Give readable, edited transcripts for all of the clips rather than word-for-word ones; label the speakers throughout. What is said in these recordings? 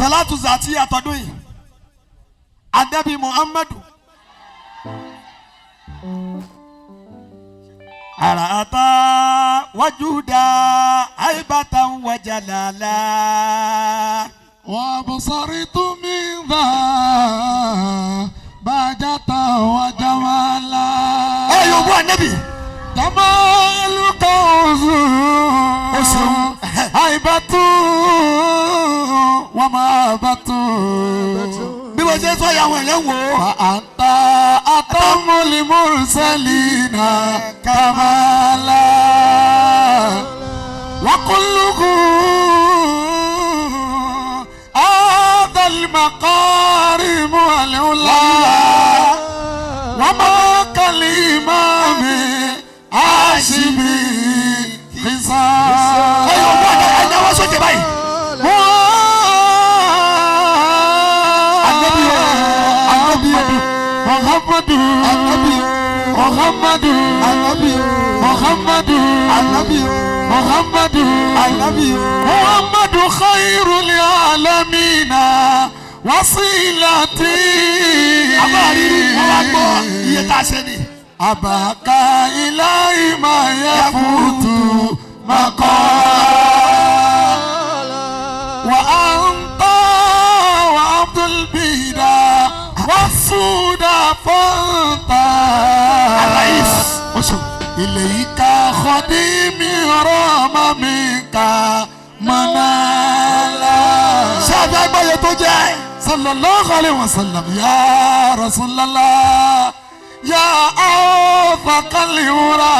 Speaker 1: Salatu zati àtọ́dún yìí, Anabi Muhammadu. Àràtà wájúdà àìbàtà wàjàlálà.
Speaker 2: وابصرت من ذا بهجة وجمالا.
Speaker 1: Ẹ yóò bú Anabi.
Speaker 2: جمالك
Speaker 1: ṣeun.
Speaker 2: هيبة ومهابة.
Speaker 1: Bí mo ṣe sọ ìyàwó ẹ̀ lẹ́wọ̀n o.
Speaker 2: فأنت أتم المرسلين كمالا وكله هذا المقارم والعلا وما كالإمام هاشمي خصال.
Speaker 1: Ẹ yóò bú Anabi, ẹ náwó sókè báyìí. Anabi o, Anabi o,
Speaker 2: Muhammadu,
Speaker 1: Anabi o,
Speaker 2: Muhammadu,
Speaker 1: Anabi o,
Speaker 2: Muhammadu,
Speaker 1: Anabi o,
Speaker 2: Muhammadu,
Speaker 1: Anabi o.
Speaker 2: Muhammadu khairul alamina wasilati.
Speaker 1: Àbá rírí wọn wá gbọ́ iye tá a ṣe ni.
Speaker 2: Abaka ilahi ma yafutu maqala wa anta wa abdul bida wasuda fanta.
Speaker 1: Aláìs. O ṣeun.
Speaker 2: إليك خديمي رام منك منالا.
Speaker 1: Ṣé a fẹ́ gbọ́ iye tó jẹ́?
Speaker 2: صلى الله عليه وسلم يا رسول الله يا أوفق الورى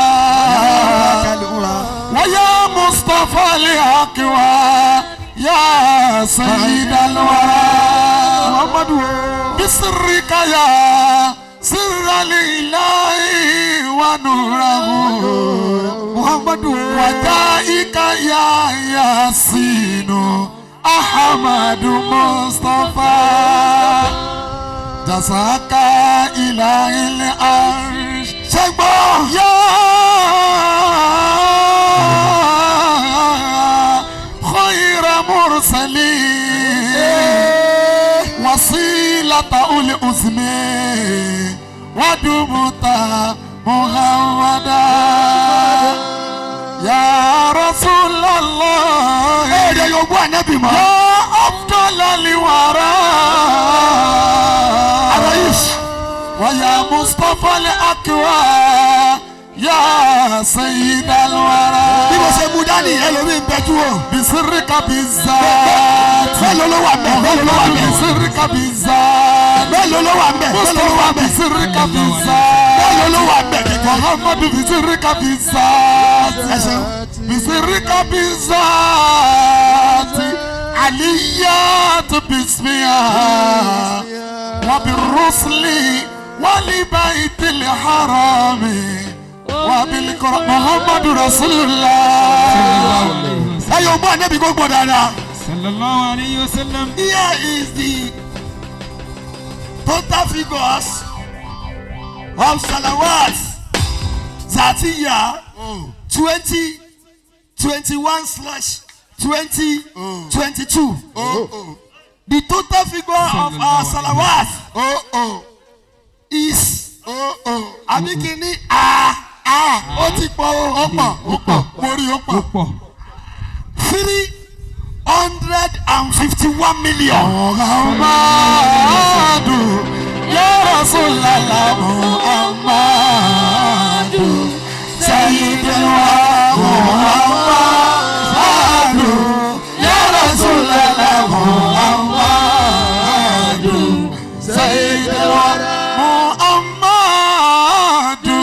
Speaker 2: ويا مصطفى الأقوى يا سيد الورى.
Speaker 1: Muhammadu o.
Speaker 2: بسرك يا سر الإله ونوره.
Speaker 1: Muhammadu o.
Speaker 2: ودائك يا ياسين أحمد مصطفى جزاك إله العرش.
Speaker 1: Ṣé gbọ́?
Speaker 2: يا خير مرسلين وصيلة أولي العزم ودمت محمدا يا رسول الله.
Speaker 1: Ẹ yóò yóò bú Anabi mọ́.
Speaker 2: يا أفضل الورى.
Speaker 1: Aláìs.
Speaker 2: ويا مصطفى الأكوى يا سيد الورى.
Speaker 1: Bí mo ṣe mú dání ẹlòmíì ń bẹ́jú o.
Speaker 2: بسرك بالذات.
Speaker 1: Mélòó ló wà mbẹ̀? Mélòó ló wà mbẹ̀?
Speaker 2: بسرك بالذات.
Speaker 1: Mélòó ló wà mbẹ̀? Mélòó ló wà
Speaker 2: مصطفى
Speaker 1: mbẹ̀?
Speaker 2: بسرك بالذات.
Speaker 1: Mélòó ló wà mbẹ̀?
Speaker 2: محمد بسرك بالذات.
Speaker 1: Ẹ ṣeun.
Speaker 2: بسرك بالذات عليات باسمها وبالرسل ولبيت الحرام وبالقرآن محمد رسول الله.
Speaker 1: Ẹ yóò bú Anabi gbogbo dáadáa.
Speaker 3: صلى الله عليه وسلم.
Speaker 1: Here is the total figures of salawat zatiya 2021/2022. The total figure of our salawat is abikini a ó ti pọ̀ o.
Speaker 2: Ó pọ̀, ó pọ̀, mo rí, ó pọ̀.
Speaker 3: Ó pọ̀.
Speaker 1: 351 million.
Speaker 2: Muhammadu ya Rasulallah Muhammadu Sayyidul wara Muhammadu ya Rasulallah Muhammadu Sayyidul wara Muhammadu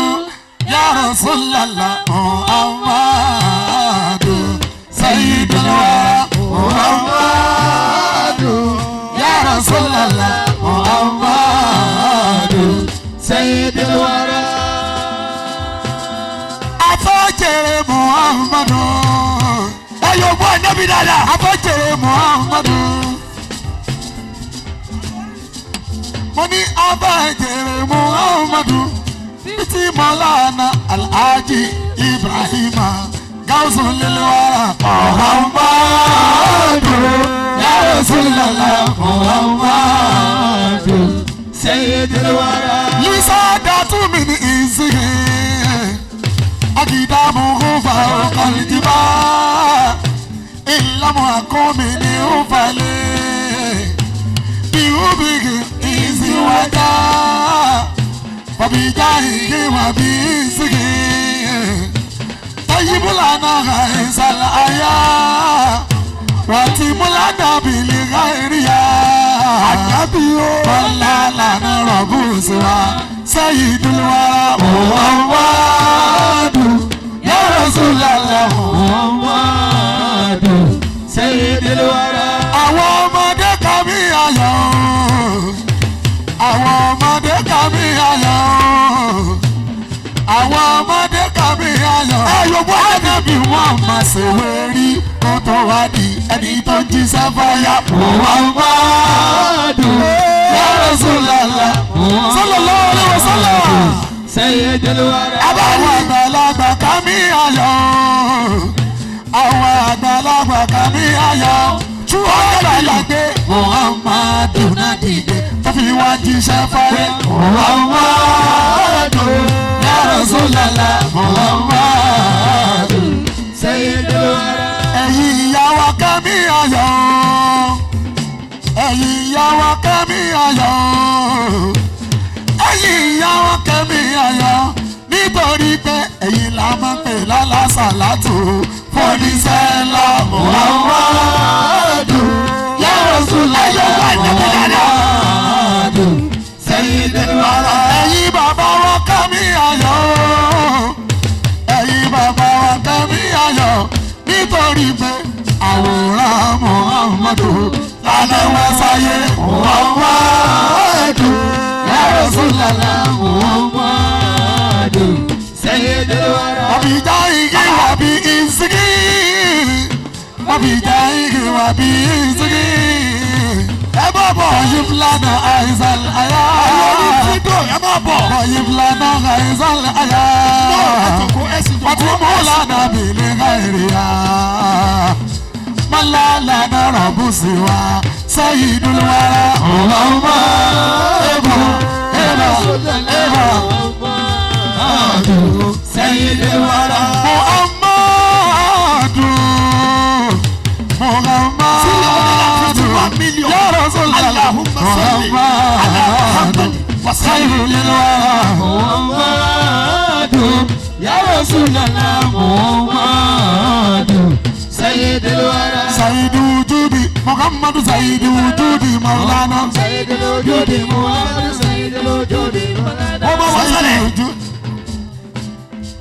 Speaker 2: ya Rasulallah Muhammadu Sayyidul wara Muhammadu ya Rasulallah Muhammadu Sayyidul wara. Afọ́jèrè Muhammadu.
Speaker 1: Ẹ yóò bú Anabi dáadáa.
Speaker 2: Afọ́jèrè Muhammadu. Mo ní afọ́jèrè Muhammadu. Títí Mọ́lánà Alhaji Ibrahima Gawusu Liliwara. Muhammadu ya Ya Rasulallah Muhammadu Sayyidul Wara. Yusada tu min izhi Agidamu fawqa al-jibal Illa mu'akum ni ufali Biubihi izi wada Wabijahihi wabisihi Tayyib lana ghaizal aya Watimu lana bil ghairiya Wala lana rabu siwa Sayyidul wara Muhammadu Ya Rasulallah
Speaker 3: Muhammadu Sayyidul Wara.
Speaker 2: Àwọn ọmọdé kà mí ayọ̀, àwọn ọmọdé kà mí ayọ̀, àwọn ọmọdé kà mí ayọ̀. Ànábì wọn máa ṣèwé rí kó tó wá di ẹni tó jíṣẹ́ fọ́yà.
Speaker 3: Muhammadu
Speaker 2: Ya Rasulallah sallallahu alaihi wasallam.
Speaker 3: Sayyidul Wara.
Speaker 2: Àwọn àgbàlagbà kà mí ayọ̀, àwọn àgbàlagbà kà mí ayọ̀. Àgbàlagbé Muhammadu náà dìde tó fi wá jíṣẹ́ fáyé. Muhammadu ya Rasulallah Muhammadu
Speaker 3: Sayyidul Wara.
Speaker 2: Ẹ̀yin ìyá wa kà mí ayọ̀, ẹ̀yin ìyá wa kà mí ayọ̀, ẹ̀yin ìyá wa kà mí ayọ̀, nítorí pé ẹ̀yin la máa ń pè lálásàlátù fọ́nísẹ́ ńlá Muhammadu ya Rasulallah
Speaker 3: Muhammadu Sayyidul Wara.
Speaker 2: Ẹ̀yin bàbá wa kà mí ayọ̀, ẹ̀yin bàbá wa kà mí ayọ̀, nítorí pé àwòrán Muhammadu lálẹ́ wá sáyé. Muhammadu ya Rasulallah
Speaker 3: Muhammadu Sayyidul Wara.
Speaker 2: Wàbíjà igi wàbí ìsìkì, wàbíjà igi wàbí ìsìkì.
Speaker 1: Ẹ má bọ̀.
Speaker 2: Ọ̀yìn lánàá àìsàn àyà.
Speaker 1: Ẹ má bọ̀.
Speaker 2: Ọ̀yìn lánàá àìsàn àyà.
Speaker 1: Ẹ jòkó, ẹ sì jòkó.
Speaker 2: Wàtí bìlì ghayriha. Mọ́lá lànà rọ̀bù sí wa. Sayyidul wara. Allahumma eba eba eba.
Speaker 3: Muhammadu Sayyidul Wara.
Speaker 2: Muhammadu Muhammadu
Speaker 1: million.
Speaker 2: Ya Rasulallah
Speaker 1: Allahumma salli ala
Speaker 2: Muhammadu
Speaker 1: Muhammad wa sallim.
Speaker 2: Sayyidul wara.
Speaker 3: Muhammadu Ya Rasulallah Muhammadu Sayyidul Wara.
Speaker 2: Sayyidu wujudi Muhammadu Sayyidu wujudi Maulana.
Speaker 3: Sayyidul Wujudi Muhammadu Sayyidul Wujudi Maulana.
Speaker 1: Ọmọ wa sálẹ̀.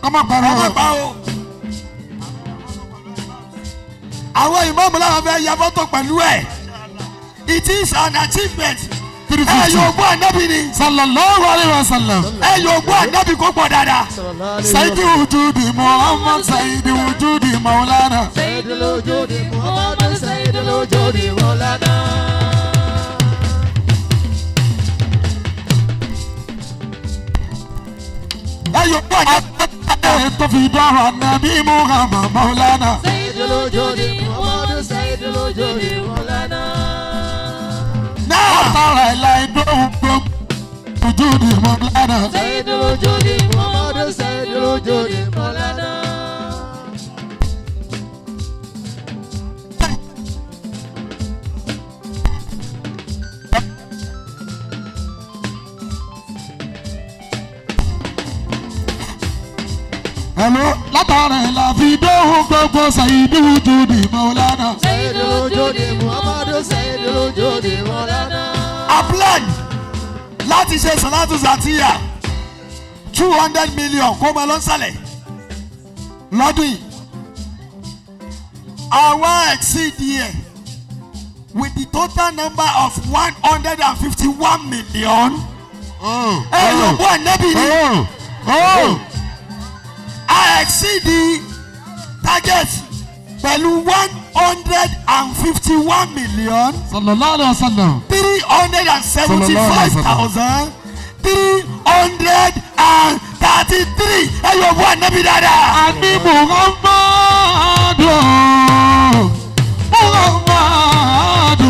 Speaker 2: Kọ́mọ pẹ̀lú
Speaker 1: Ẹ má pa o. Àwọn ìmáàmù làwọn fẹ́ ya fọ́tò pẹ̀lú ẹ̀. It is an achievement. Ẹ yóò gbọ́ ànábì ni.
Speaker 2: Sallallahu alayhi wa sallam.
Speaker 1: Ẹ yóò gbọ́ ànábì kó pọ̀ dáadáa.
Speaker 2: Sayyidu wujudi Muhammad Sayyidu wujudi Maulana.
Speaker 3: Sayyidul Wujudi Muhammadu Sayyidul Wujudi Maulana.
Speaker 1: Ẹ yóò gbọ́ ànábì.
Speaker 2: Tó fi dára nàbí Muhammad Maulana.
Speaker 3: Sayyidul Wujudi Muhammadu Sayyidul Wujudi Maulana.
Speaker 1: Náà
Speaker 2: Tara ìlà ìdóhùn gbogbo wujudi Maulana.
Speaker 3: Sayyidul Wujudi Muhammadu Sayyidul Wujudi Maulana.
Speaker 2: Hello, látara ìlà fi dóhùn gbogbo Sayyidu wujudi Maulana.
Speaker 3: Sayyidul Wujudi Muhammadu Sayyidul Wujudi Maulana.
Speaker 1: a plan láti ṣe Salatu Zatiya 200 million kó máa lọ sálẹ̀ lọ́dún yìí. Àwa exceed here with the total number of 151 million. Ẹ yóò bọ́ ànábì ni. A exceed the target pẹ̀lú 151 million
Speaker 2: Sallallahu alayhi wa sallam.
Speaker 1: 375,333. Ẹ yóò bọ́ ànábì dáadáa.
Speaker 2: Àní Muhammadu Muhammadu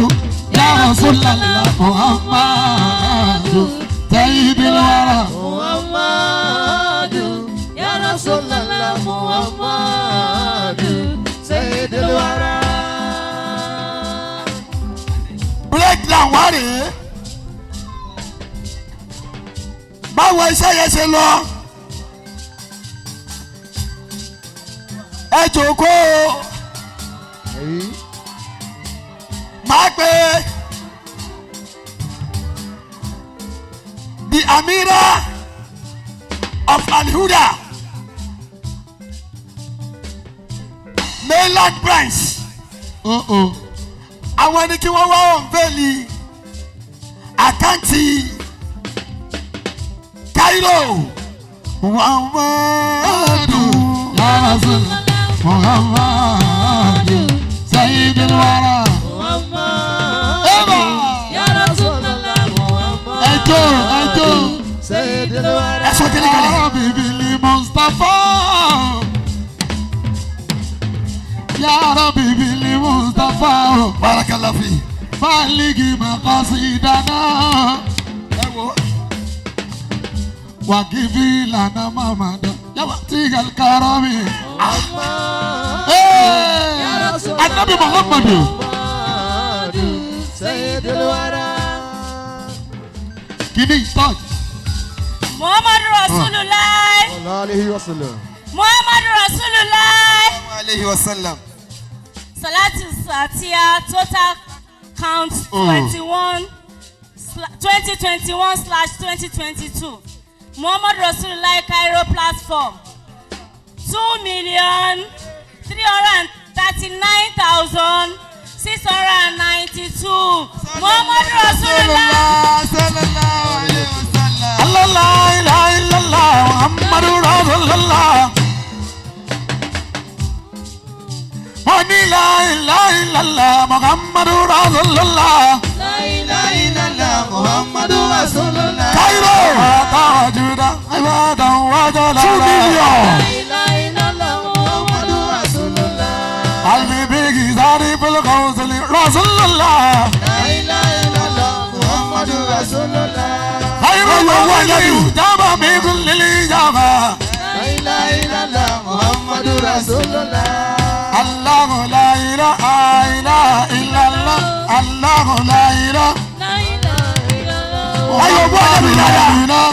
Speaker 2: Rasulallah Muhammadu Sayyidil Wara.
Speaker 3: Muhammadu ya Rasulallah Muhammadu Sayyidil Wara.
Speaker 1: Breakdown wá rèé. Báwo iṣẹ́ yẹn ṣe lọ? Ẹ jókòó. Máa pe the Amira of Al-Huda mainland branch. Àwọn ẹni kí wọ́n wá òǹfẹ̀lì àkáǹtì Cairo.
Speaker 2: Muhammadu ya Rasul Muhammadu Sayyidil Wara.
Speaker 3: Muhammadu ya Rasulallah Muhammadu
Speaker 2: Ẹjọ́ ẹjọ́.
Speaker 3: Sayyidil Wara.
Speaker 1: Ẹ sọ kele kalẹ̀.
Speaker 2: Ya Rabbi bil Mustafa. Ya Rabbi bil Mustafa.
Speaker 1: Barakallahu fi.
Speaker 2: Baligi maqasidana.
Speaker 1: Ẹ wo.
Speaker 2: Wakifi lana mamada. Yabatigal karami. Anabi Muhammadu.
Speaker 3: Muhammadu Sayyidil Wara.
Speaker 2: Kini touch.
Speaker 4: Muhammadu Rasulullah.
Speaker 3: Alayhi wa sallam.
Speaker 4: Muhammadu Rasulullah.
Speaker 1: Alayhi wa sallam.
Speaker 4: Salatu Satia total count 2021/2022. Muhammadu Rasulullah Cairo platform 2,339,692. Muhammadu Rasulullah.
Speaker 1: Sallallahu alayhi wa sallam.
Speaker 2: Allah la ilaha illallah Muhammadu Rasulullah. Oni la ilaha illallah Muhammadu Rasulullah.
Speaker 3: La ilaha illallah Muhammadu Rasulullah.
Speaker 2: Cairo. Atawajuda ibadan wa jalala.
Speaker 1: 2 million.
Speaker 3: La ilaha illallah Muhammadu Rasulullah.
Speaker 2: Alfi bigi zari fil qawsili Rasulullah.
Speaker 3: La ilaha illallah Muhammadu Rasulullah.
Speaker 2: Khairu wali jaba min kulli ijaba.
Speaker 3: La ilaha illallah Muhammadu Rasulullah.
Speaker 2: Allahu la ilaha illallah. Allahu la ilaha.
Speaker 1: Ayọ̀ bọ́ ẹ̀mí dáadáa.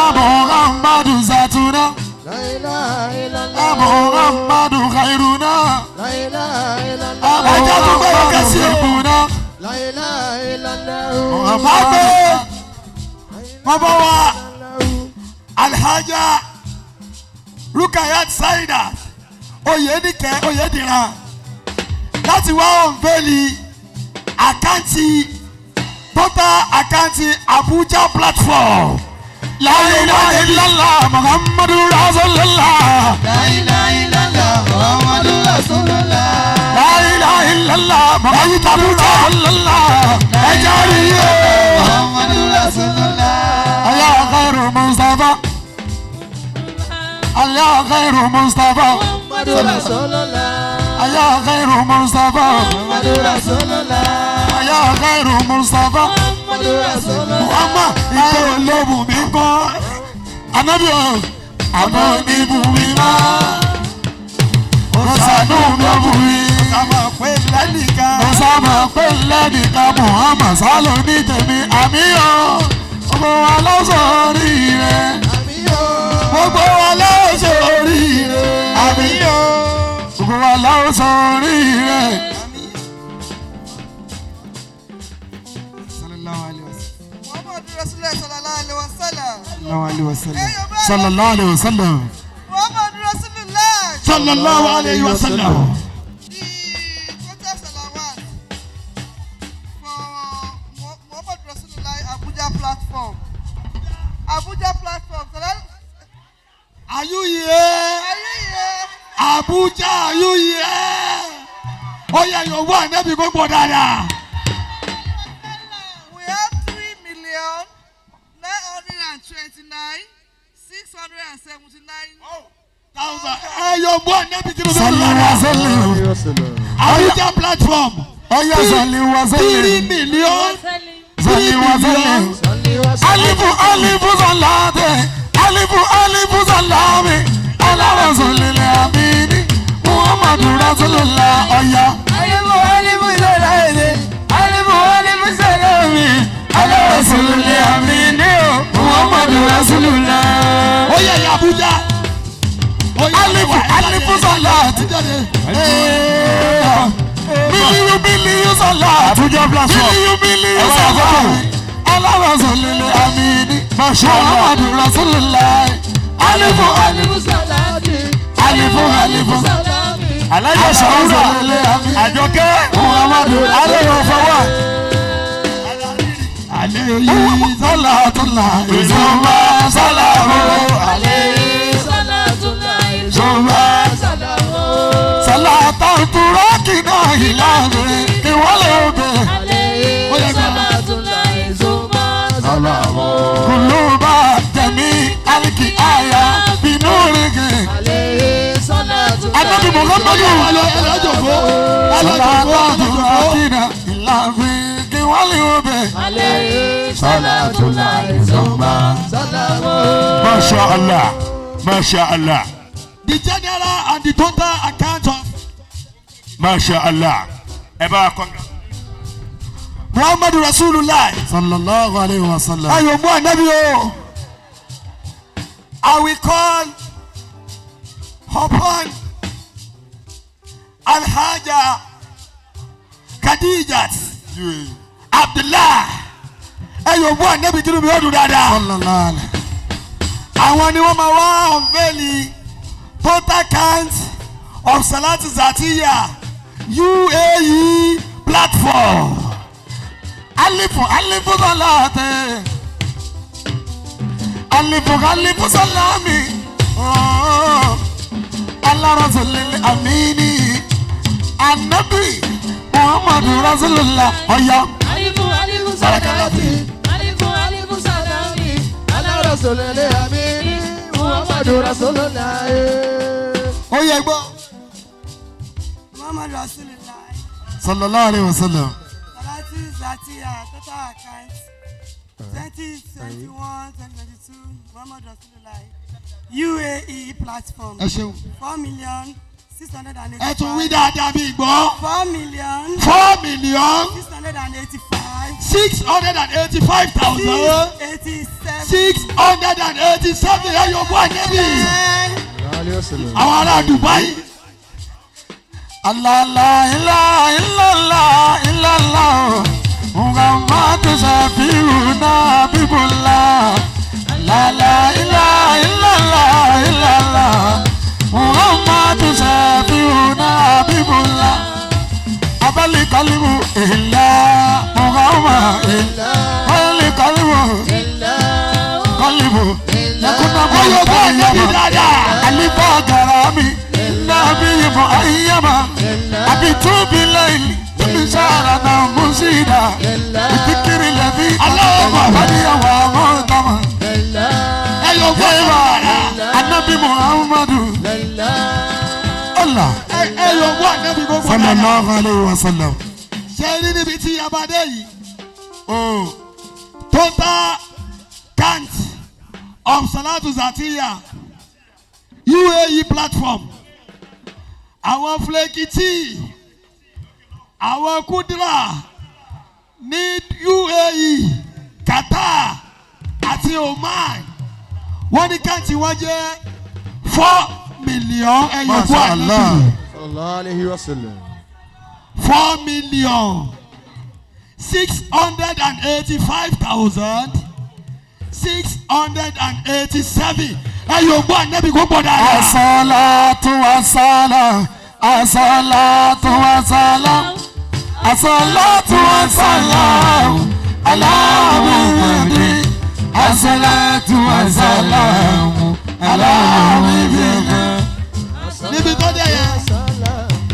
Speaker 2: Abu Muhammadu Zatuna.
Speaker 3: La ilaha illallah.
Speaker 2: Abu Muhammadu Khairuna.
Speaker 3: La ilaha illallah.
Speaker 2: Abu
Speaker 1: Ẹja tó gbé ọkẹ sí o.
Speaker 2: Muhammadu
Speaker 3: La ilaha illallah.
Speaker 1: Máa pe bàbá wa Alhaja Rukayat Saida Oyenike Oyediran láti wá òǹfẹ̀lì àkáǹtì total àkáǹtì Abuja platform.
Speaker 2: La ilaha illallah Muhammadu Rasulullah.
Speaker 3: La ilaha illallah Muhammadu Rasulullah.
Speaker 2: La ilaha illallah Muhammadu Rasulullah.
Speaker 1: Ẹja rí i o.
Speaker 3: Muhammadu Rasulullah.
Speaker 2: Ya khairu Mustafa. Ya khairu Mustafa.
Speaker 3: Muhammadu Rasulullah.
Speaker 2: Ya khairu Mustafa.
Speaker 3: Muhammadu Rasulullah.
Speaker 2: Ya khairu Mustafa.
Speaker 3: Muhammadu Rasulullah.
Speaker 1: Muhammad ìgbẹ́ olóògùn mi kọ́.
Speaker 2: Anabi o, àmọ́ níbu mi máa. Ó sànú mi ó bù mí.
Speaker 1: Ọ̀sàmọ̀ pé lẹ́nìkan.
Speaker 2: Ó sábà pé lẹ́nìkan Muhammad sálọ ní tèmi àmì o. Gbogbo wa ló sórí rẹ̀.
Speaker 3: Àmín o.
Speaker 2: Gbogbo wa ló sórí rẹ̀.
Speaker 1: Àmín o.
Speaker 2: Gbogbo wa ló sórí rẹ̀.
Speaker 1: Sallallahu alayhi wa sallam.
Speaker 5: Muhammadu Rasulullah sallallahu alaihi wasallam.
Speaker 1: Sallallahu alayhi wa sallam.
Speaker 2: Sallallahu alayhi wa sallam.
Speaker 5: Muhammadu Rasulullah.
Speaker 1: Sallallahu alayhi wa sallam.
Speaker 5: The total salawat for Muhammad Rasulullah Abuja platform. Abuja platform.
Speaker 1: Are you here?
Speaker 5: Are you here?
Speaker 1: Abuja, are you here? Ó yẹ yóò wá nẹ́bí gbogbo dáadáa.
Speaker 5: We have 3,929,679.
Speaker 1: Ẹ yóò wá nẹ́bí tí mo fẹ́
Speaker 2: Sallallahu
Speaker 1: dáadáa.
Speaker 2: alayhi wa sallam.
Speaker 1: Abuja platform.
Speaker 2: Ọyá sọ̀lì wá
Speaker 1: 3
Speaker 2: sẹ́lẹ̀.
Speaker 1: million
Speaker 2: Sọ̀lì wá sẹ́lẹ̀. Alifu alifu sọ̀láàtẹ̀. Alifu alifu sọ̀láàmì. Aláwọ̀ sọ̀lẹ̀lẹ̀ àmìní. Muhammadu Rasulullah ọ̀yá.
Speaker 3: Alifu alifu sọláàtì. Alifu alifu sọláàmì.
Speaker 2: Aláwọ̀ sọ̀lẹ̀lẹ̀ àmìní o. Muhammadu Rasulullah.
Speaker 1: Ó yẹ ìyá Abuja. Ó yẹ
Speaker 2: Alifu alifu sọ̀láàtì. Bílíù bílíù sọ̀láàtì.
Speaker 6: Abuja platform.
Speaker 2: Bílíù bílíù
Speaker 6: Ẹ wá
Speaker 2: sọ̀láàtì.
Speaker 6: àkókò.
Speaker 2: Aláwọ̀ sọ̀lẹ̀lẹ̀ àmìní.
Speaker 6: Masha Allah.
Speaker 2: Muhammadu Rasulullah. Alifu
Speaker 3: Alifu sọláàtì.
Speaker 2: alifu alifu.
Speaker 3: Sọláàmì.
Speaker 6: Alájà Sàwúrà. Àjọkẹ́.
Speaker 2: Muhammadu
Speaker 6: Alẹ́ òfò wà.
Speaker 1: Àlẹ́ yìí
Speaker 2: Salatullah ìzùmá sálàmù ìzùmá sálàtà túrọ́kì náà ìlànà kí wọ́n lè bẹ̀. Kùlùbà tẹ̀mí àlìkì àyà bínú rìgì. Anábì Muhammadu
Speaker 1: ẹlọ́jọ̀gbọ́
Speaker 2: sálàtà
Speaker 1: ẹlọ́jọ̀gbọ́
Speaker 2: túrọ́kì náà ìlànà kí wọ́n lè bẹ̀. Salatullah ìzùmá.
Speaker 6: Masha Allah. Masha Allah.
Speaker 1: The general and the total account of
Speaker 6: Masha Allah. Ẹ bá a kọ́.
Speaker 1: Muhammadu Rasulullah.
Speaker 2: Sallallahu alayhi wa sallam.
Speaker 1: Ayọ̀ mú ànábì o. I will call upon Alhaja Khadijat Abdullah. Ayọ̀ mú ànábì kí ló mi ó dùn dáadáa.
Speaker 2: Sallallahu alayhi.
Speaker 1: Àwọn ni wọ́n máa wá unveil total count of Salatu Zatiya UAE platform.
Speaker 2: Alifu alifu salate. Alifu alifu salami. Oh. Ala rasulil amini. Anabi Muhammadu Rasulullah. Oya.
Speaker 3: Alifu alifu sọláàtì. Alifu alifu sọláàmì. Ala rasulil amini. Muhammadu Rasulullah.
Speaker 1: Ó yẹ gbọ́.
Speaker 5: Muhammadu Rasulullah.
Speaker 2: Sallallahu alayhi wa sallam.
Speaker 5: Salatu Zatiya total account 2021 2022 Muhammadu Rasulullah UAE platform
Speaker 1: Ẹ ṣeun.
Speaker 5: 4,685,000
Speaker 1: Ẹ tún wí dáadáa bí gbọ́.
Speaker 5: 4 million
Speaker 1: 4 million
Speaker 5: 685
Speaker 1: 685,000
Speaker 5: 687
Speaker 1: 687 ẹ yóò bú ànábì. Àwọn ará Dubai.
Speaker 2: Allah la ilaha illallah illallah. Muhammadu Shafi'una Habibullah. La la ilaha illallah illallah. Muhammadu Shafi'una Habibullah. Abali kalimu illa Muhammad. Abali kalimu kalimu. Yakuna
Speaker 1: Ẹ yóò bú ànábì dáadáa.
Speaker 2: Alifa garami nabi muayyama abitu bilayl bisharana musida bifikiri ladhi
Speaker 1: Allahu Akbar.
Speaker 2: hadiya wa mutama
Speaker 1: Ẹ yóò bú ànábì dáadáa.
Speaker 2: anabi muhammadu Allah
Speaker 1: Ẹ yóò bú ànábì gbogbo dáadáa.
Speaker 2: sallallahu alayhi wa sallam.
Speaker 1: Ṣé rí níbi tí abadé yìí? Total count of Salatu Zatiya UAE platform. Àwọn flekiti, àwọn kudra ní UAE, Qatar àti Oman. Wọ́n ní count wọ́n jẹ́ 4 million ẹ̀yọ̀kú
Speaker 2: Masha Allah.
Speaker 1: ànábì.
Speaker 3: Sallallahu alayhi wa sallam.
Speaker 1: 4,685,687 ẹ yóò gbọ́ ànábì kó pọ̀ dáadáa.
Speaker 2: Asalatu wasalam, asalatu wasalam, asalatu wasalam, ala Muhammadin. Asalatu wasalam, ala Muhammadin.
Speaker 1: Níbi tó dé yẹn,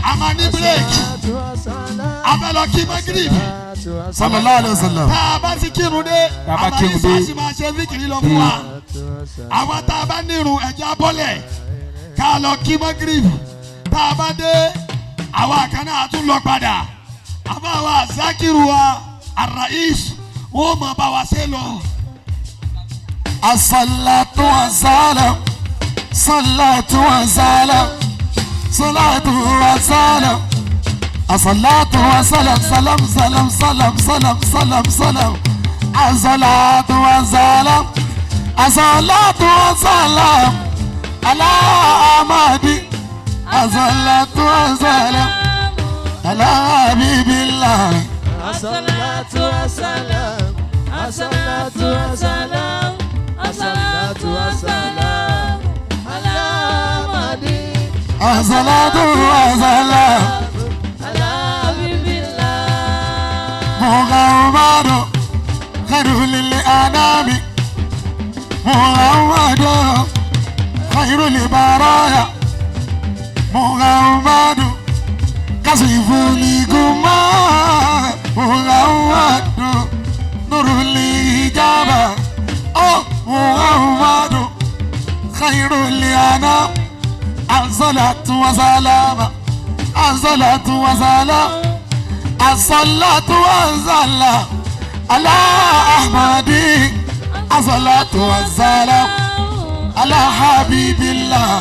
Speaker 1: a máa ní break, a fẹ́ lọ kí magrib.
Speaker 2: Sallallahu alayhi wa sallam.
Speaker 1: Tá a bá ti kírun dé,
Speaker 6: Tá a bá
Speaker 1: a máa ní
Speaker 6: kírun dé.
Speaker 1: sáàsì máa ṣe fíkìrì lọ fún wa. Àwa tá a bá nírun ẹ̀jẹ̀ abọ́lẹ̀ ká lọ kí magrib. Tá a bá dé, àwa kan náà tún lọ padà. Àbáwá Zakiru wa Arais wọ́n mọ̀ bá wa ṣe lọ.
Speaker 2: As-salatu was-salam, salatu was-salam, salatu was-salam, as-salatu was-salam, salam salam salam salam salam salam, as-salatu was-salam, as-salatu was-salam, ala Ahmadi, as-salatu was-salam, ala habibillah.
Speaker 3: As-salatu was-salam, as-salatu was-salam, as-salatu was-salam, ala Ahmadi,
Speaker 2: as-salatu was-salam,
Speaker 3: ala habibillah.
Speaker 2: Muhammadu khairul anami, Muhammadu khairul baraya, Muhammadu kasiful gumma, Muhammadu nurul ijaba, oh Muhammadu khairul anam, as-salatu was-salam, as-salatu was-salam, as-salatu was-salam ala Ahmadi, as-salatu was-salam ala habibillah.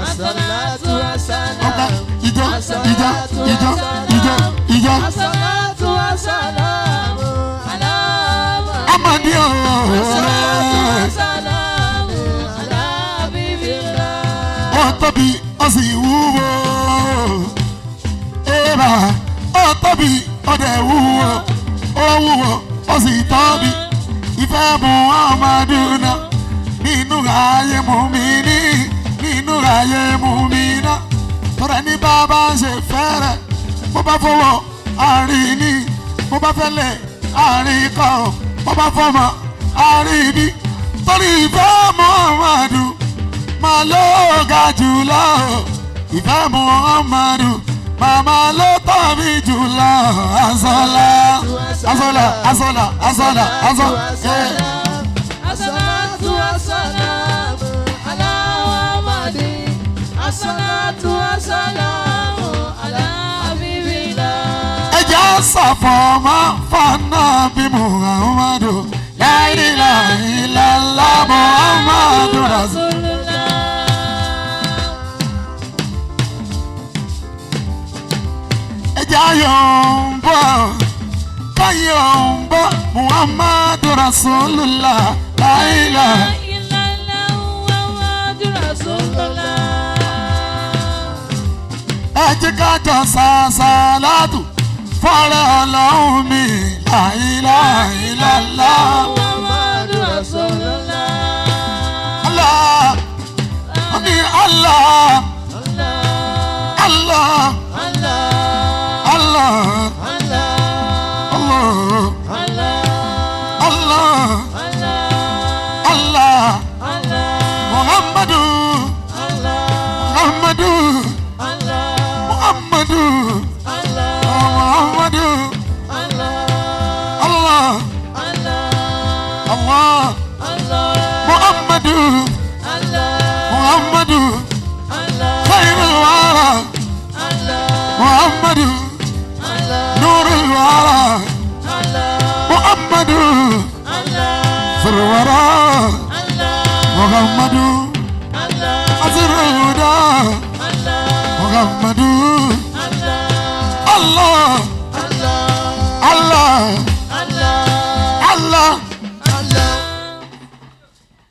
Speaker 3: As-salatu was-salam,
Speaker 2: Ijó ijó ijó ijó ijó.
Speaker 3: as-salatu was-salam, ala Ahmadi.
Speaker 2: Amadi ooo.
Speaker 3: As-salatu was-salam, ala habibillah.
Speaker 2: Ó tóbi ó sì wúwo. Èrà ó tóbi ó dẹ̀ wúwo. Ó wúwo ó sì tóbi. Ìfẹ́ Muhammadu náà nínú ayé mùmíní nínú ayé mùmíná. Tọ́ra ní bàbá ń ṣe fẹ́rẹ̀ bó bá fọwọ́ àárín ní bó bá fẹ́lẹ̀ àárín kọ́ bó bá fọmọ àárín ní. Torí ìfẹ́ Muhammadu máa ló ga jùlọ ìfẹ́ Muhammadu màmá ló tóbi jùlọ. Azọlá azọlá azọlá azọlá azọlá.
Speaker 3: As-salatu was-salam, ala Ahmadi. As-salatu was-salam, ala habibillah.
Speaker 2: Ẹ jẹ́ ṣàfọ̀mọ́ fana bí Muhammadu la ilaha illallah Muhammadu rasul. Ẹ jẹ́ ayọ̀ ń bọ̀ káyọ̀ ń bọ̀ Muhammadu rasulullah la ilaha. Ẹ jẹ́ ká jọ ṣàṣàlátù fọ́rẹ́ ọlọ́run mi la ilaha illallah.
Speaker 3: Muhammadu Rasulullah.
Speaker 2: Allah, ní Allah,
Speaker 3: Allah,
Speaker 2: Allah,
Speaker 3: Allah,
Speaker 2: Allah,
Speaker 3: Allah,
Speaker 2: Allah,
Speaker 3: Allah,
Speaker 2: Allah,
Speaker 3: Allah,
Speaker 2: Allah,
Speaker 3: Allah,
Speaker 2: Muhammadu,
Speaker 3: Allah,
Speaker 2: Muhammadu,
Speaker 3: Allah,
Speaker 2: Muhammadu,
Speaker 3: Allah,
Speaker 2: Muhammadu,
Speaker 3: Allah,
Speaker 2: Allah,
Speaker 3: Allah,
Speaker 2: Allah,
Speaker 3: Allah,
Speaker 2: Muhammadu,
Speaker 3: Allah,
Speaker 2: Muhammadu,
Speaker 3: Allah,
Speaker 2: khairul wara,
Speaker 3: Allah,
Speaker 2: Muhammadu,
Speaker 3: Allah,
Speaker 2: nurul wara,
Speaker 3: Allah,
Speaker 2: Muhammadu,
Speaker 3: Allah,
Speaker 2: zurwara,
Speaker 3: Allah,
Speaker 2: Muhammadu,
Speaker 3: Allah,
Speaker 2: azrul huda,
Speaker 3: Allah,
Speaker 2: Muhammadu,
Speaker 3: Allah,
Speaker 2: Allah,
Speaker 3: Allah,
Speaker 2: Allah,
Speaker 3: Allah,
Speaker 2: Allah.
Speaker 3: Allah.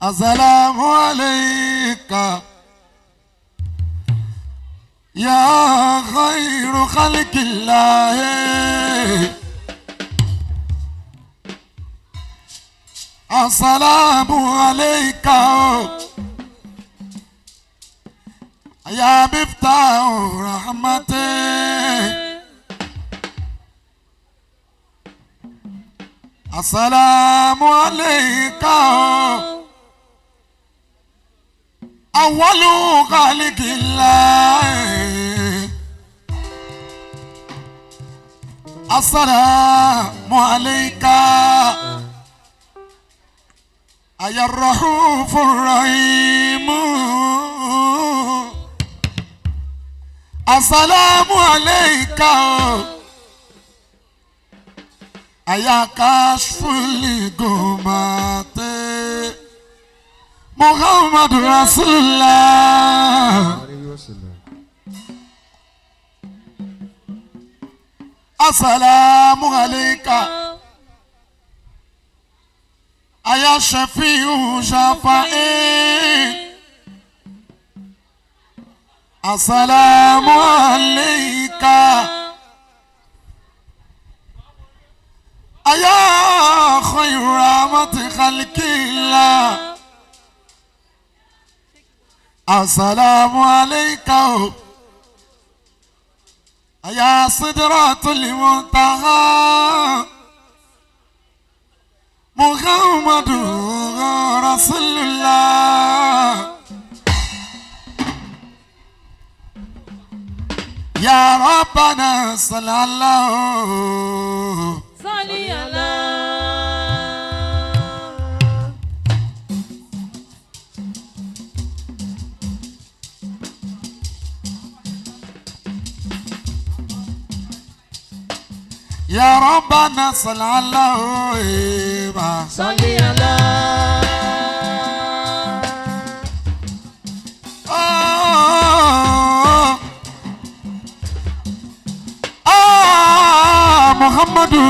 Speaker 2: Assalamu alayka ya khayru khalqillah. Assalamu alayka ya miftahu rahmati. Assalamu alayka awwalu khalqillah. Assalamu alayka ya rahufur rahim. Assalamu alayka Ayakashfuli gumate Muhammad Rasulullah. Assalamu alayka. Aya Shafi'u Shafa'i. Assalamu alayka. Aya khayra rahmati khalqillah. Assalamu alayka. Aya sidratul muntaha. Muhammadu Rasulullah. Ya Rabbana sallallahu.
Speaker 4: Sali ala.
Speaker 2: Ya Rabbana sallallahu.
Speaker 3: Sali ala.
Speaker 2: Oh, ah, Muhammadu.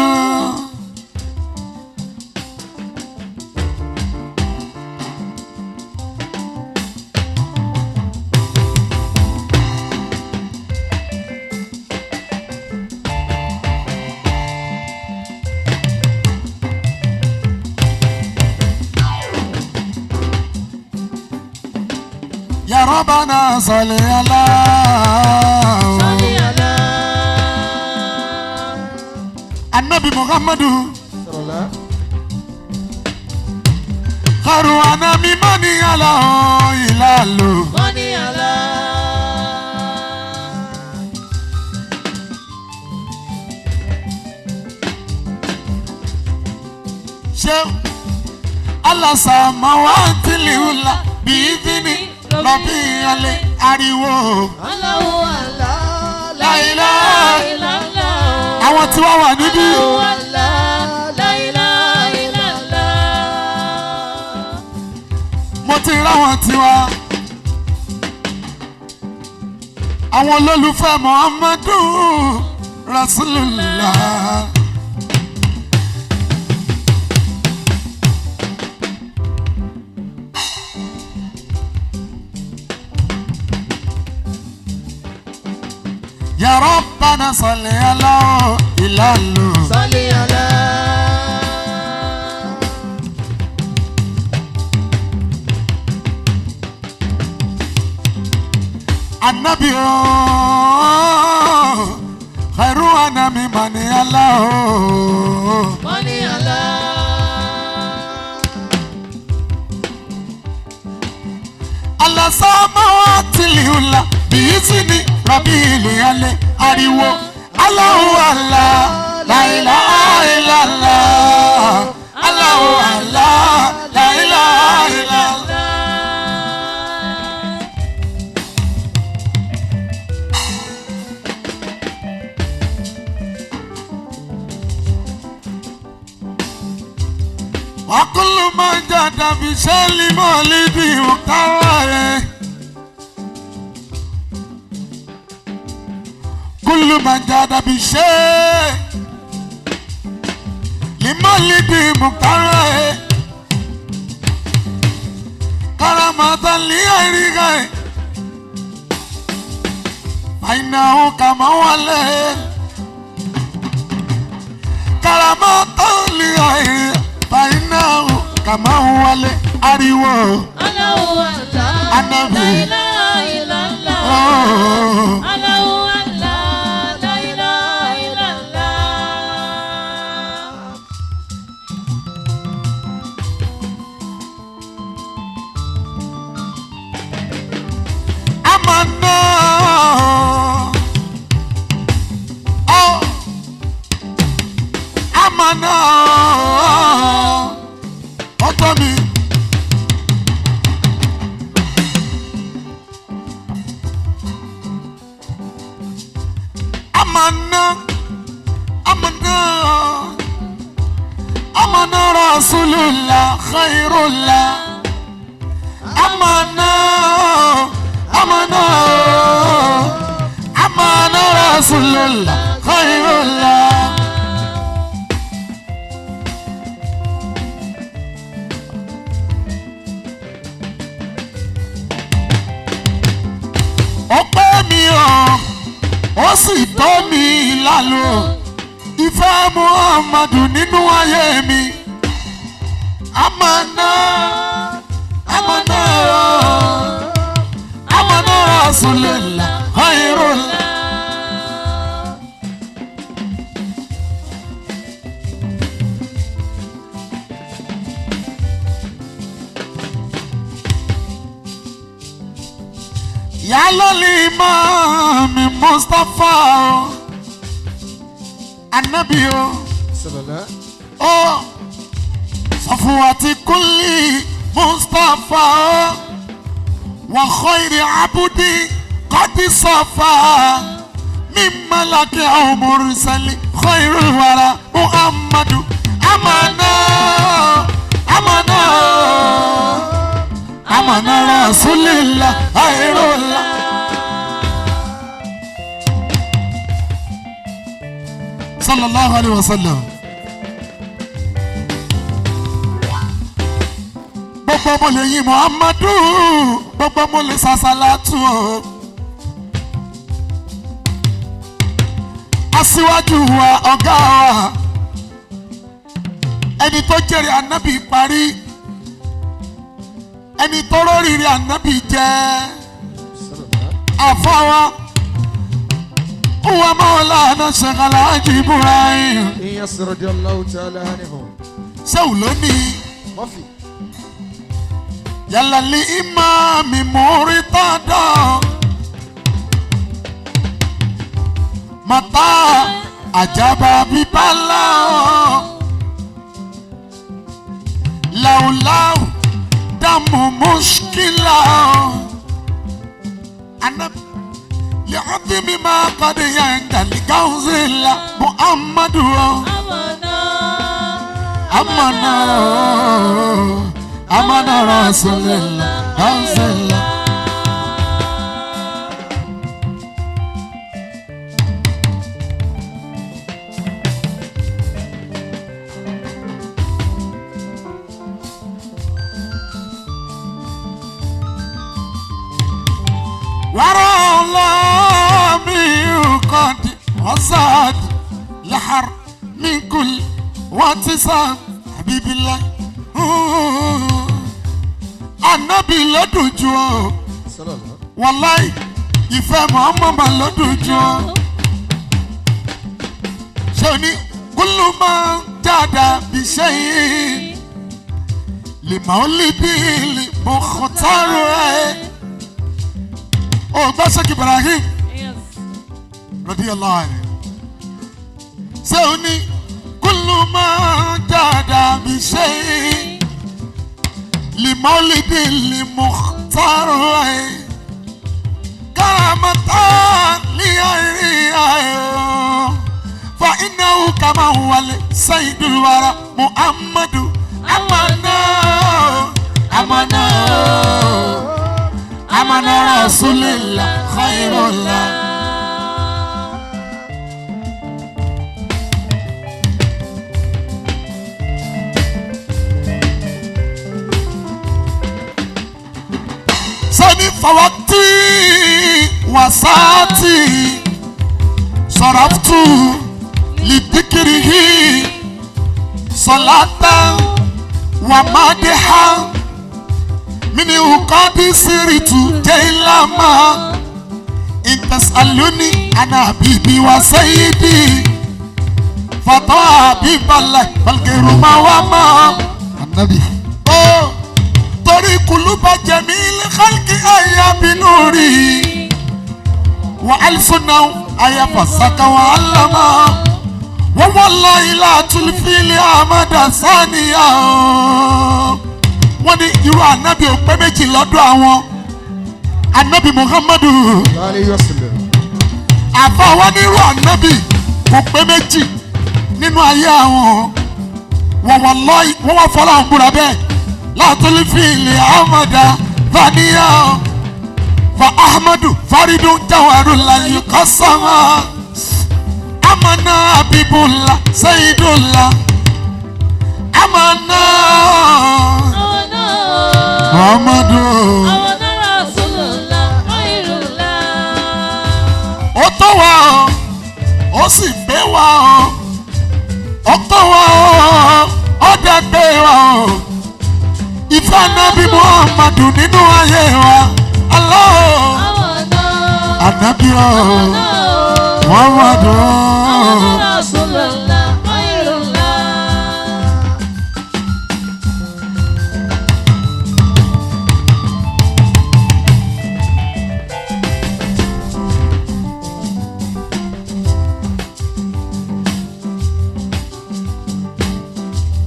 Speaker 2: Ya Rabbana salli ala.
Speaker 3: Sali ala.
Speaker 2: Annabi Muhammadu.
Speaker 3: Sọlá.
Speaker 2: Kharu anami mani ala ilalu.
Speaker 3: Mọ́ni ala.
Speaker 2: Ṣé alasamawati liwula biizini lọ́bí alẹ́ ariwo.
Speaker 3: Allahu Allah.
Speaker 2: La ilaha
Speaker 4: Illallah.
Speaker 2: Àwọn tí wọ́n wà níbí.
Speaker 4: Allahu Allah. La ilaha illallah.
Speaker 2: Mo ti ráwọn tiwa. Àwọn olólùfẹ́ Muhammadu Rasulullah. Ya Rabbana salli ala ilalu.
Speaker 3: Sali ala.
Speaker 2: Annabi oh, khairu anami mani ala oh.
Speaker 3: Mọ́ni ala.
Speaker 2: Alasamawati liula biizini rabili ale ariwo Allahu Allah la ilaha illallah Allahu Allah la ilaha illallah. وكل من جاد بشل مولدي وقواه كل من جاد بشيء لمولدي مقتراه كرامة لغيره فإنه كما وليه كرامة لغيره فإنه كما هو ariwo
Speaker 4: Allahu Allah.
Speaker 2: Anabi.
Speaker 4: La ilaha illallah.
Speaker 2: Oh.
Speaker 4: Allahu Allah. La ilaha illallah.
Speaker 2: Amana. Oh. Amana. Ọtọ mi. Amana. Amana. Amana Rasulullah khairullah. Amana, amana, amana Rasulullah khairullah. Ọpẹ́ mi o, ó sì tọ́ mi lálọ́ ìfẹ́ Muhammadu nínú ayé mi. Amana, amana, amana Rasulullah khairullah. Yálọ́lì Imam Mustapha o, Anabi o, ó Safuwati kulli Mustapha o, wa khayri abudi qad safa, min malaki aw mursali khayrul wara Muhammadu. Amana, amana, amana Rasulillah khairullah. Sallallahu alayhi wa sallam. Gbogbo mo lè yin Muhammadu, gbogbo mo lè sàṣàlátù o. Aṣíwájú wa, ọ̀gá wa, ẹni tó jèrè ànábì parí, ẹni tó rórìrì ànábì jẹ́ àfọwọ́. Wa Maulana Sheikh Alhaji Ibrahim.
Speaker 3: Iyas radiyallahu ta'ala anhu.
Speaker 2: Ṣéwù ló ní.
Speaker 3: Mọ́fì.
Speaker 2: Yàlá lè ìmáàmì múrítàdá. Màtá àjàbá bíbálà. Làwùláwù dàmú mùṣkílà. Ànábì. لعظم ما قد ينجل كوز الله محمد أمنا أمنا رسول الله كوز الله. وراء الله قد وزاد لحر من كل واتصام حبيب الله. Ànábì lọ́dún jù ọ́, wàláì ìfẹ́ Muhammad lọ́dún jù ọ́. Ṣé o ní kúlù máa ń jáda bí ṣe yìí lè máa ń lè bí lè mọ̀ kọ́tàrú ẹ̀. O gbọ́ Sheikh Ibrahim radiyallahu anhu. Ṣé o ní kúlù máa ń jáda bí ṣe yìí lè máa ń lè bí lè mọ̀ kọ́tàrú ẹ̀. Karamata ní àìrí ayọ̀. Fa innahu kama huwa sayyidul wara Muhammadu. Amana, amana, amana Rasulillah khairullah. Sani fawakti wasati saraftu lidikirihi salata wa madiha mini ukadi siritu jailama intasaluni ana habibi wa sayyidi fata habiballah balgiru ma wa ma
Speaker 1: Anabi.
Speaker 2: Oh, torí kuluba jamil khalqi aya binuri wa alsuna aya fasaka wa alama wa wallahi la tulfili amada saniya. Wọ́n ní irú ànábì ò pé méjì lọ́dọ̀ àwọn ànábì Muhammadu.
Speaker 3: Alayhi wasallam.
Speaker 2: Àfa wọn ní irú ànábì kò pé méjì nínú ayé àwọn. Wọ́n Wàláhì wọ́n wá fọlá ń búra bẹ́ẹ̀ látúlí fìlì ahmada faniya fa ahmadu faridun jawaru layu kọsama amana abibula sayidula amana muhammadu. Ó tó wa o, ó sì gbé wa o, ó tó wa o, ó dẹ̀ gbé wa o. Ìfẹ́ Ànábì Muhammadu nínú ayé wa, Allah Ànábì o, Muhammadu o.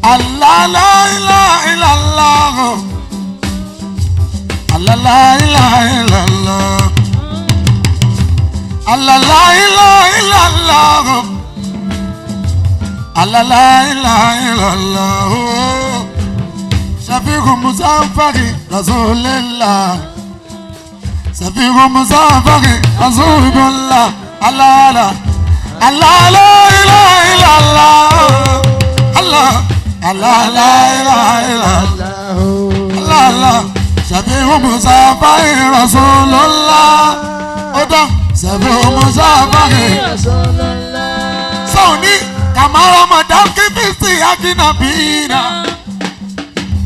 Speaker 2: Allah la ilaha illallah. Allah la ilaha illallah. Allah la ilaha illallah. Allah la ilaha illallah. Shafi'u Muzafari Rasulillah. Shafi'u Muzafari Rasulullah. Allah la Allah la ilaha illallah. Allah Allah la ilaha illallah. Allah Allah. Shafi'u Muzafari Rasulullah. Ó dá Shafi'u Muzafari. Sọ́ọ̀ni kàmára mọ̀dákì fíìsì akínàbíyìnà.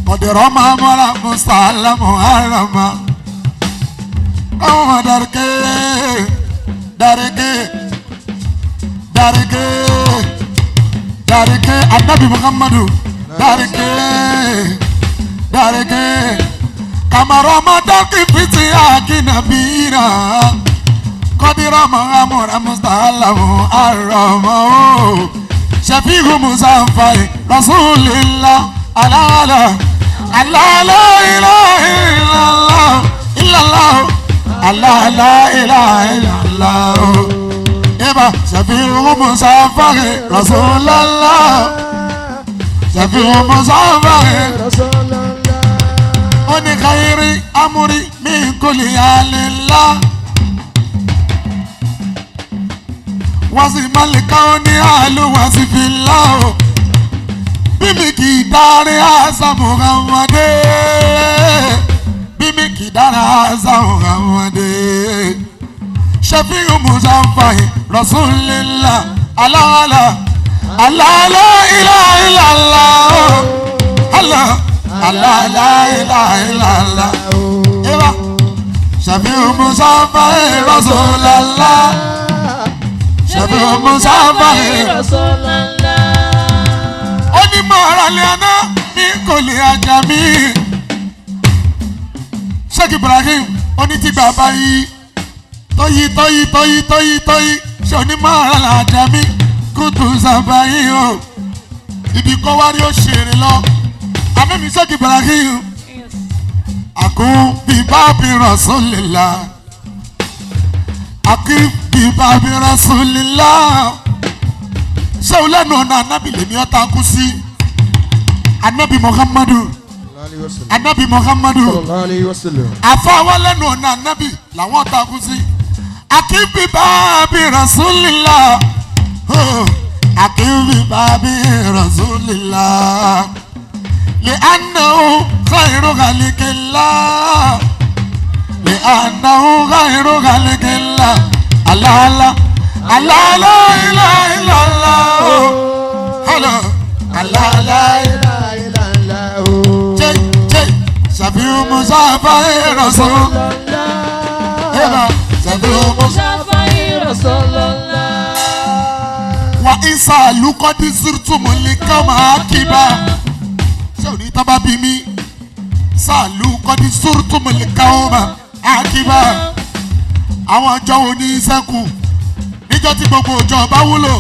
Speaker 2: Kọ̀dẹ̀rọ̀ máa mọ́ra Mùsàlámù àràmà. Káwọn dàrúkẹ́ dàrúkẹ́ dàrúkẹ́ dàrúkẹ́ Anabi Muhammadu dàrúkẹ́ dàrúkẹ́ kàmára mọ̀dákì fíìsì akínàbíyìnà. Kọ́dírọ̀ máa mọ́ra Mùsàlámù àràmà o. Shafi'u Muzafari Rasulillah alala alala ilaha illallah illallah alala ilaha illallah. Eba Shafi'u Muzafari Rasulillah Shafi'u Muzafari Oni khairi amuri min kulli alillah. Wasi malika oni alu wasi filao. Bimi kì í dárí àṣà Muhammadu. Bimi kì í dárí àṣà Muhammadu. Shafi'u Muzafari Rasulillah alala alala ilaha illallah Allah alala ilaha illallah. Eba Shafi'u Muzafari Rasulillah. Shafi'u Muzafari Ó ní mọ̀ọ́rọ̀ lé aná mi kò lè ajá mi. Sheikh Ibrahim ó ní tí bàbá yìí tọ́yí tọ́yí tọ́yí tọ́yí tọ́yí ṣé onímọ̀ọ́rọ̀ là ajá mi kútu sábà yìí o. Ibi kọ́ wá rí ó ṣèrè lọ. Àmẹ́mi Sheikh Ibrahim àkún bíbá bí Rasulillah. Àkún bíbá bí Rasulillah. Ṣé o lẹ́nu ọ̀nà anábì lèmi ọ̀tá kú sí? Anábì Muhammadu Anábì Muhammadu àfọwọ́ lẹ́nu ọ̀nà anábì làwọn ọ̀tá kú sí. Akínbí bábí Rasulillah Akínbí bábí Rasulillah lè anáwó khairu khalikillah lè anáwó khairu khalikillah aláàlá. Allah la ilaha illallah. Allah Allah la ilaha illallah. Jẹ́ jẹ́ Shafi'u Muzafari Rasulullah. Shafi'u
Speaker 4: Muzafari Rasulullah.
Speaker 2: Wa isa lukọ́dí sírtùmù lìkọ́ máa kíba. Ṣé òní tọ́ bá bí mi? Sàlùkọ́dí sírtùmù lìkọ́ máa kíba. Àwọn ọjọ́ wo ní sẹ́kù? Níjọ́ tí gbogbo òjò bá wúlò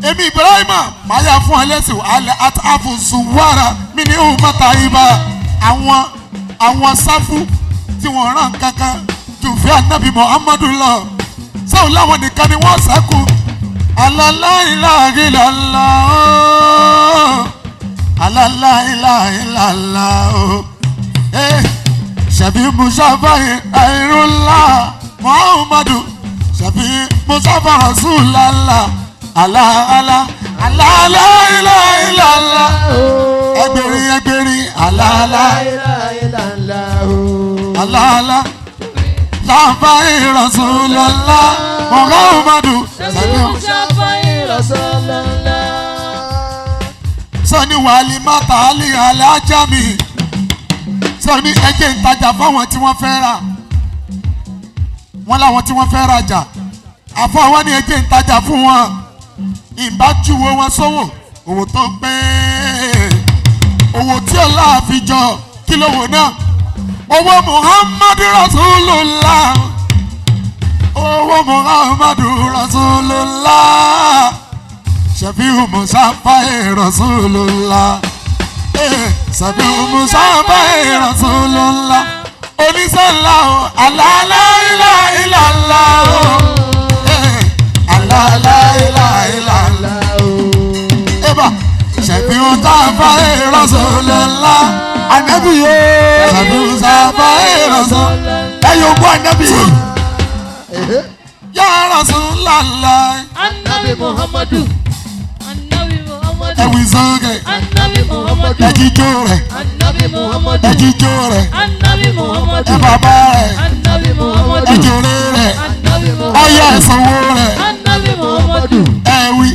Speaker 2: èmi Ibrahima máa yà fún ẹlẹ́sìn alẹ́ àfùsùwárà mi ní ìhùmọ́ta ibà àwọn sáfù tí wọ́n rán kankan jù fẹ́ ànábì Muhammadu lọ sẹ́wọ̀n láwọn nìkan ni wọ́n sẹ́kù. Alala ilaha illallah. Aláìláìláìlá o. Ṣàbí Musafa Airula Muhammadu Ṣàbí Musafa Rasulala Alá alá aláìláìláìlá. Ẹgbẹ̀rin ẹgbẹ̀rin alá alá alá. Ṣàfà Rasulala Muhammadu Ṣàbí sani wàhálì mata ali alájà mi sani ẹjẹ ìtajà fáwọn tí wọ́n fẹ́ rà wọ́n láwọn tí wọ́n fẹ́ rajà àfọwọ́n ni ẹjẹ ìtajà fún wọn ìbájúwo wọn sówò òwò tó pé òwò tí ó láàfijọ kí lówó náà owó Muhammadu Rasulullah owó Muhammadu Rasulullah. Ṣàfihàn Musafa Rasulullah. Ṣàfihàn Musafa Rasulullah. Onísànlá o, aláìláìláìlá o. Aláìláìláìlá o. Eba Ṣàfihàn Musafa Rasulullah.
Speaker 1: Ànábì yóò.
Speaker 2: Ṣàfihàn Musafa Rasulullah.
Speaker 1: Ẹ yóò gbọ́ ànábì.
Speaker 2: Ya Rasulallah.
Speaker 4: Annabi Muhammadu. Annabi Muhammadu.
Speaker 2: Ẹ wí sókè.
Speaker 4: Annabi Muhammadu.
Speaker 2: Ẹ jíjó rẹ̀.
Speaker 4: Annabi Muhammadu.
Speaker 2: Ẹ jíjó rẹ̀.
Speaker 4: Annabi Muhammadu.
Speaker 2: Ẹ bàbá rẹ̀.
Speaker 4: Annabi Muhammadu.
Speaker 2: Ẹ jòrè rẹ̀.
Speaker 4: Annabi Muhammadu.
Speaker 2: Ọyẹ ẹ̀sánwó rẹ̀.
Speaker 4: Annabi Muhammadu.
Speaker 2: Ẹ wí.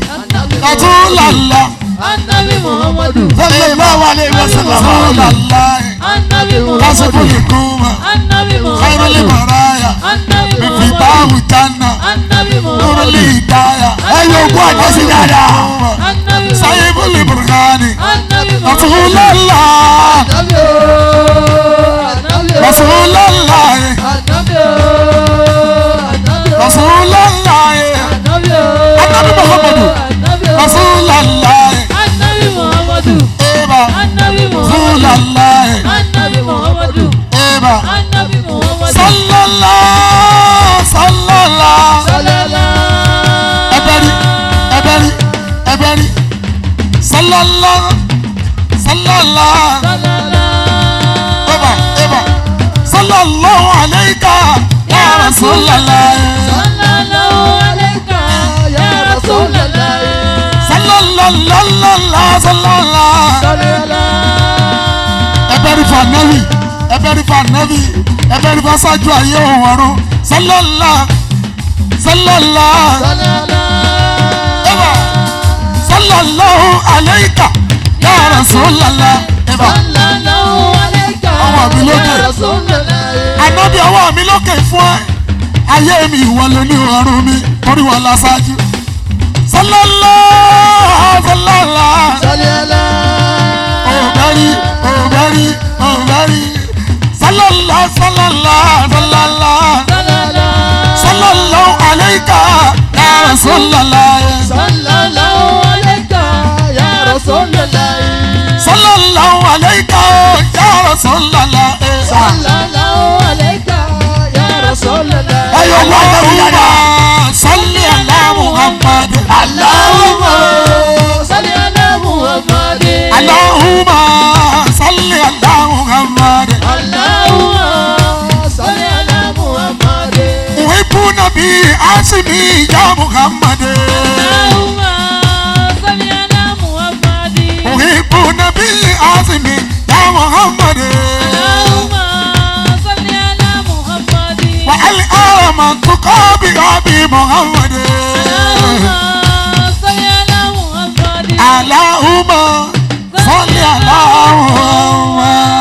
Speaker 2: Rasulullah.
Speaker 4: Annabi Muhammadu.
Speaker 1: Sallallahu alaihi wasallam.
Speaker 2: Rasulullah.
Speaker 4: Annabi Muhammadu.
Speaker 2: Kasiful kuma.
Speaker 4: Annabi
Speaker 2: Khairul
Speaker 4: Muhammadu.
Speaker 2: baraya.
Speaker 4: Annabi Muhammadu.
Speaker 2: Miftahu janna.
Speaker 4: Annabi
Speaker 2: Nurul
Speaker 4: Muhammadu.
Speaker 2: hidayah.
Speaker 1: Ẹ yóò gbọ́ ànábì dáadáa.
Speaker 4: Annabi Muhammadu.
Speaker 2: Sahibul burhani.
Speaker 4: Annabi Muhammadu.
Speaker 2: Rasulullah. Rasulullah. Rasulullah. Annabi Muhammadu. Rasulullah.
Speaker 4: Annabi Muhammadu.
Speaker 2: Eba.
Speaker 4: Annabi Muhammadu.
Speaker 2: Rasulullah.
Speaker 4: Annabi Muhammadu.
Speaker 2: Eba.
Speaker 4: Annabi Muhammadu.
Speaker 2: Sallallahu. Sallallahu.
Speaker 4: Sallallahu.
Speaker 2: Ẹbẹ̀rí ẹbẹ̀rí ẹbẹ̀rí sọlọ́lá sọlọ́lá
Speaker 4: Sallallahu.
Speaker 2: ẹbà ẹbà sallallahu alayka ya Rasulallah
Speaker 4: Sallallahu alayka ya Rasulallah.
Speaker 2: sọlọ́lọ́lọ́lá sọlọ́lá ẹbẹ̀rí fa nẹ́bì ẹbẹ̀rí fa nẹ́bì ẹbẹ̀rí fa sájú ayé òun ọ̀run sọlọ́lá sọlọ́lá ẹbà sallallahu alayka ya Rasulallah ẹbà.
Speaker 4: Sallallahu alayka
Speaker 2: Ọwọ́ mi lókè.
Speaker 4: ya Rasulallah.
Speaker 2: Ànábì ọwọ́ mi lókè fún ẹ. Ayé mi ìwọ ló ní ọrùn mi, torí wọn la ṣáájú. Sọlọ́lá sọlọ́lá. Òbẹ́rí òbẹ́rí òbẹ́rí. Sọlọ́lá sọlọ́lá sọlọ́lá. Sọlọ́lá alayka ya Rasulallah.
Speaker 4: Sallallahu alayka ya Rasulallah.
Speaker 2: Sọlọ́lá alayka ya Rasulallah.
Speaker 4: Sallallahu alayka ya Rasulallah.
Speaker 1: Ẹ yóò gbọ́ ànábì dáadáa.
Speaker 2: Salli ala Muhammad.
Speaker 4: Allahumma salli ala Muhammadin.
Speaker 2: Allahumma salli ala Muhammad.
Speaker 4: Allahumma salli ala Muhammadin.
Speaker 2: Uhibbu nabi asimi ya Muhammad.
Speaker 4: Allahumma salli ala Muhammadin.
Speaker 2: Uhibbu nabi asimi ya Muhammad.
Speaker 4: Allahumma salli ala Muhammadin.
Speaker 2: Wa al amantu bi abi Muhammad.
Speaker 4: Allahumma salli ala Muhammadin.
Speaker 2: Allahumma salli ala Muhammad.